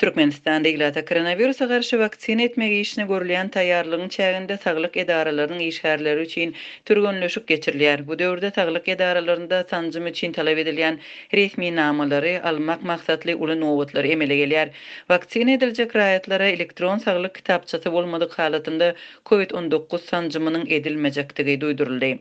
Türkmenistanda ilata koronawirusa garşy waksina etmek işine görülýän taýýarlygyň çäginde saglyk edaralarynyň işgärleri üçin türgenleşik geçirilýär. Bu döwürde saglyk edaralarynda sanjym üçin talap edilýän resminamalary almak maksatly uly nobatlar emele gelýär. Waksina ediljek raýatlara elektron saglyk kitapçasy bolmadyk halatynda Covid 19 sanjymynyň edilmejekdigi duýduryldy.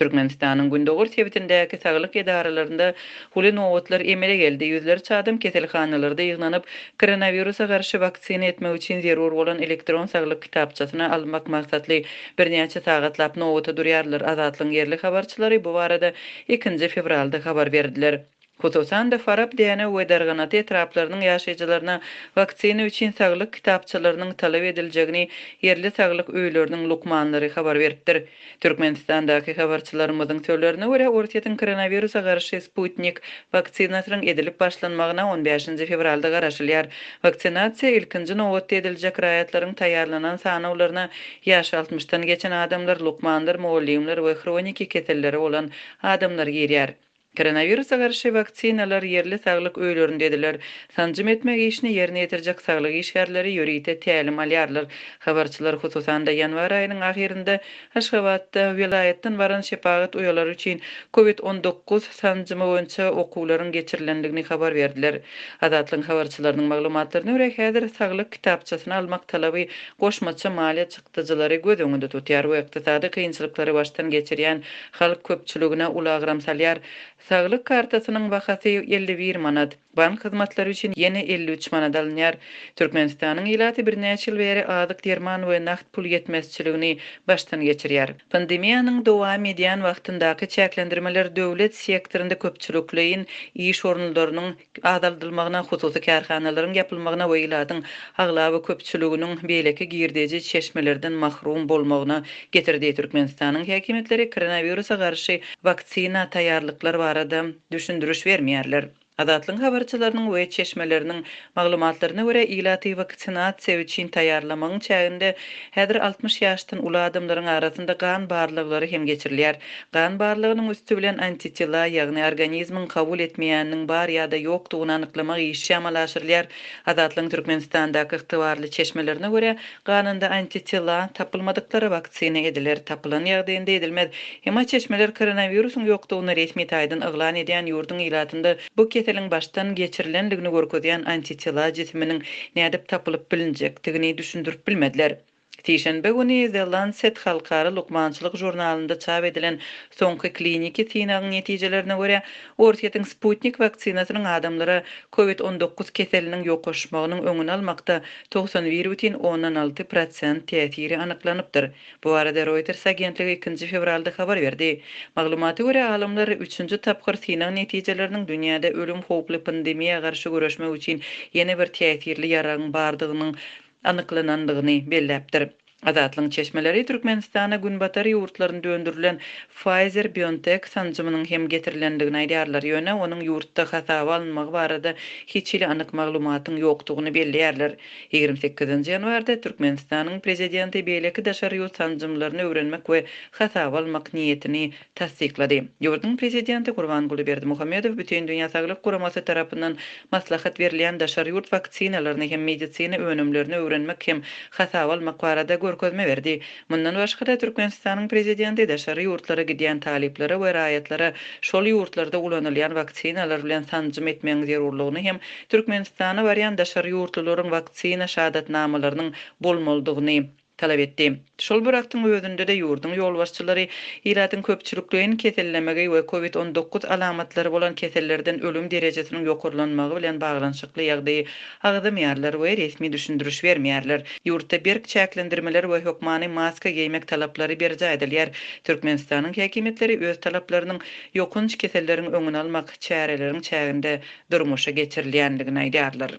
Türkmenistanyň gündogar sebitindäki saglyk edaralarynda uly nobatlar emele geldi, ýüzlerçe adam keselhanalarda ýygnanyp, koronawirusa garşy waksina etmek üçin zerur bolan elektron saglyk kitapçasyny almak maksatly birnäçe sagatlap nobata durýarlar. Azatlygyň ýerli habarçylary bu barada ikinji fewralda habar berdiler. Hususan-da, Farap, Dänew we Darganata etraplarynyň ýaşaýjylaryna waksina üçin saglyk kitapçalarynyň talap ediljegini ýerli saglyk öýleriniň lukmanlary habar beripdir. Türkmenistandaky habarçylarymyzyň sözlerine görä, Orsýetiň koronawirusa garşy Sputnik waksinasynyň edilip başlanmagyna on bäşinji fewralda garaşylýar. Waksinasiýa ilkinji nobatda ediljek raýatlaryň taýýarlanan sanawlaryna ýaşy altmyşdan geçen adamlar, lukmanlar, mugallymlar we hroniki keselleri bolan adamlar girýär. Koronawirusa garşy waksinalar ýerli saglyk öýlerinde ediler. Sanjym etmek işini ýerine ýetirjek saglyk işgärleri ýörite tälim alýarlar. Habarçylar, hususan-da, ýanwar aýynyň ahyrynda Aşgabatda welaýatdan baran şepagat uýalary üçin Covid 19 sanjymy boýunça okuwlaryň geçirilendigini habar berdiler. Azatlygyň habarçylarynyň maglumatlaryna görä, häzir saglyk kitapçasyny almak talaby goşmaça maliýe çykdajylary göz öňünde tutýar we ykdysady kynçylyklary başdan geçirýän halk köpçüligine uly agram salýar. Saglyk kartasynyň bahasy 51 manat, bank hyzmatlary üçin ýene 53 manat alynýar. Türkmenistanyň ilaty birnäçe ýyl bäri azyk, derman we nagt pul ýetmezçiligini başdan geçirýär. Pandemiýanyň dowam edýän wagtyndaky çäklendirmeler döwlet sektorynda köpçülikleýin iş orunlarynyň azaldylmagyna, hususy kärhanalaryň ýapylmagyna we ilatyň aglaba köpçüliginiň beýleki girdeji çeşmelerden mahrum bolmagyna getirdi. Türkmenistanyň häkimiýetleri koronawirusa garşy waksina taýýarlyklar barada düşündiriş bermeýärler. Azatlygyň habarçylarynyň we çeşmeleriniň maglumatlaryna görä, ilaty waksinasiýa üçin taýýarlamagyň çäginde häzir 60 ýaşdan uly adamlaryň arasynda gan barlaglary hem geçirilýär. Gan barlagynyň üsti bilen antitela, ýagny organizmiň kabul etmeýäniniň bar ýa-da ýokdugyny anyklamak işi amala aşyrylýar. Azatlygyň Türkmenistandaky ygtybarly çeşmelerine görä, ganynda antitela tapylmadyklara waksina ediler, tapylan ýagdaýynda edilmez. Emma çeşmeler koronawirusyň ýokdugyny resmi taýdan yglan edýän ýurduň ilatynda bu keseliň başdan geçirilendigini görkezýän antitela jisiminiň nädip tapylyp bilinjekdigini düşündirip bilmediler. Sişenbe güni The Lancet halkara lukmançylyk žurnalynda çap edilen soňky kliniki synagyň netijelerine görä, Orsýetiň Sputnik waksinasynyň adamlara Covid 19 keseliniň ýokaşmagynyň öňüni almakda 91,6 prosent täsiri anyklanypdyr. Bu barada Reuters agentligi ikinji fewralda habar berdi. Maglumata görä, alymlar üçünji tapgyr synag netijeleriniň dünýäde ölüm howply pandemiýa garşy göreşmek üçin ýene bir täsirli ýaragyň bardygynyň anyklanandygyny belläpdir. Azatlygyň çeşmeleri Türkmenistana Günbatar ýurtlarynda öndürilen Pfizer-BioNTech sanjymynyň hem getirilendigini aýdýarlar, ýöne onuň ýurtda hasaba alynmagy barada hiç hili anyk maglumatyň ýokdugyny belleýärler. 28-nji ýanwarda Türkmenistanyň Prezidenti beýleki daşary ýurt sanjymlaryny öwrenmek we hasaba almak niýetini tassyklady. Ýurduň Prezidenti Gurbanguly Berdimuhamedow Bütindünýä Saglyk Guramasy tarapyndan maslahat berilýän daşary ýurt waksinalaryny hem medisina önümlerini öwrenmek hem hasaba almak barada görkezme berdi. Mundan başga-da, Türkmenistanyň Prezidenti daşary ýurtlara gidýän talyplara we raýatlara şol ýurtlarda ulanylýan waksinalar bilen sanjym etmegiň zerurlygyny hem Türkmenistana barýan daşary ýurtlularyň waksina şahadatnamalarynyň bolmalydygyny talap etdi. Şol bir wagtyň özünde-de ýurduň ýolbaşçylary ilatyň köpçülikleýin kesellemegi we Covid 19 alamatlary bolan kesellerden ölüm derejesiniň ýokarlanmagy bilen baglanyşykly ýagdaýy agzamaýarlar we resmi düşündiriş bermeýärler. Ýurtda berk çäklendirmeler we hökmany maska geýmek talaplary berjaý edilýär. Türkmenistanyň häkimiýetleri öz talaplarynyň ýokanç keselleriň öňüni almak çäreleriň çäginde durmuşa geçirilýändigini aýdýarlar.